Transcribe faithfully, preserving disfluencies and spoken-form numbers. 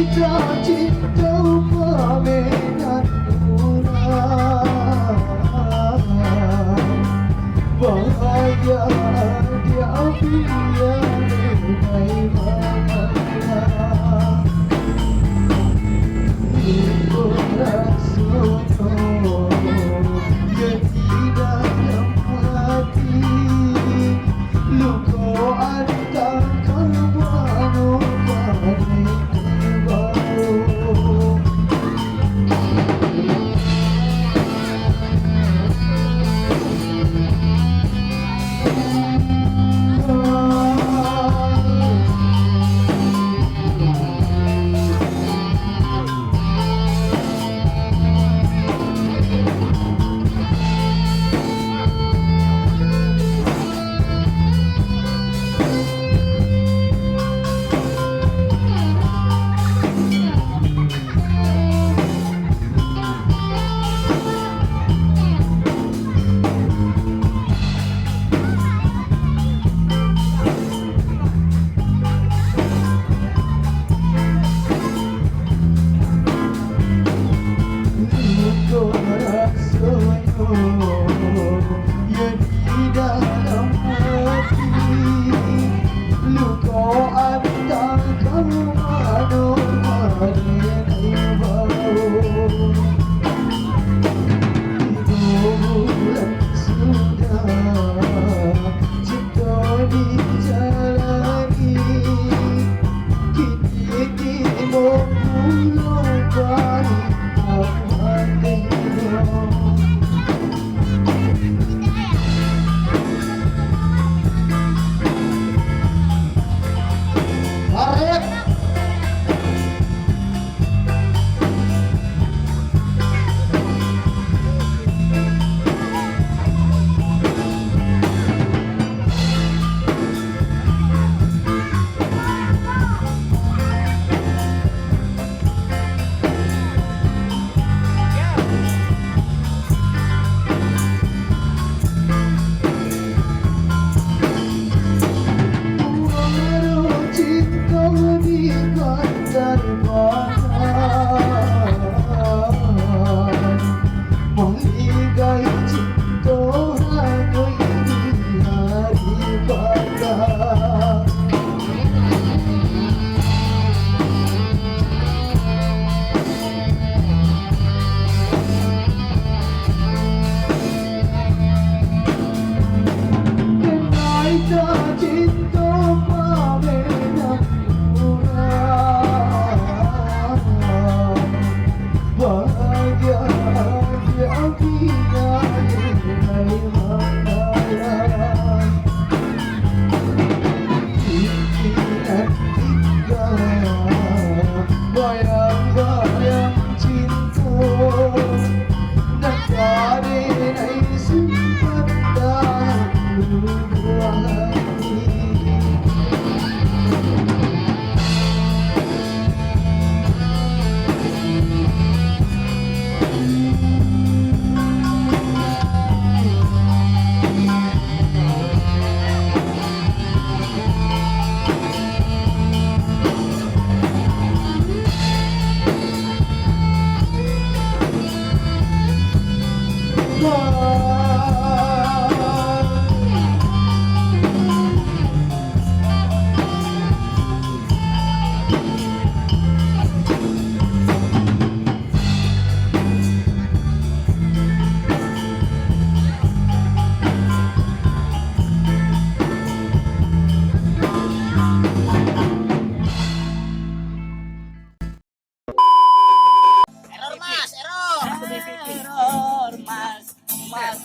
Cinta-cinta pamenan urang, bahagia diambiak denai malam. Luko rasonyo yo di dalam hati, luko antah kalbuanyo ka denai baru. Yo di dalam hati, luko antah kalbuanyo ka denai baru. Tigo bulan sudah cinto dijalani, kini tibo pulo baiak hati. Muaro cinto di Banjarbaru, manggagai cinto hanyo di hari banda. Kenai tacinto pamenan urang, bahagia hati ambo nan lai mangarang. Pikiran tingga, bayang-bayang cinto, nan ka denai simpan dalam lubuak hati. Error, Mas, error. Error, Mas. Mas,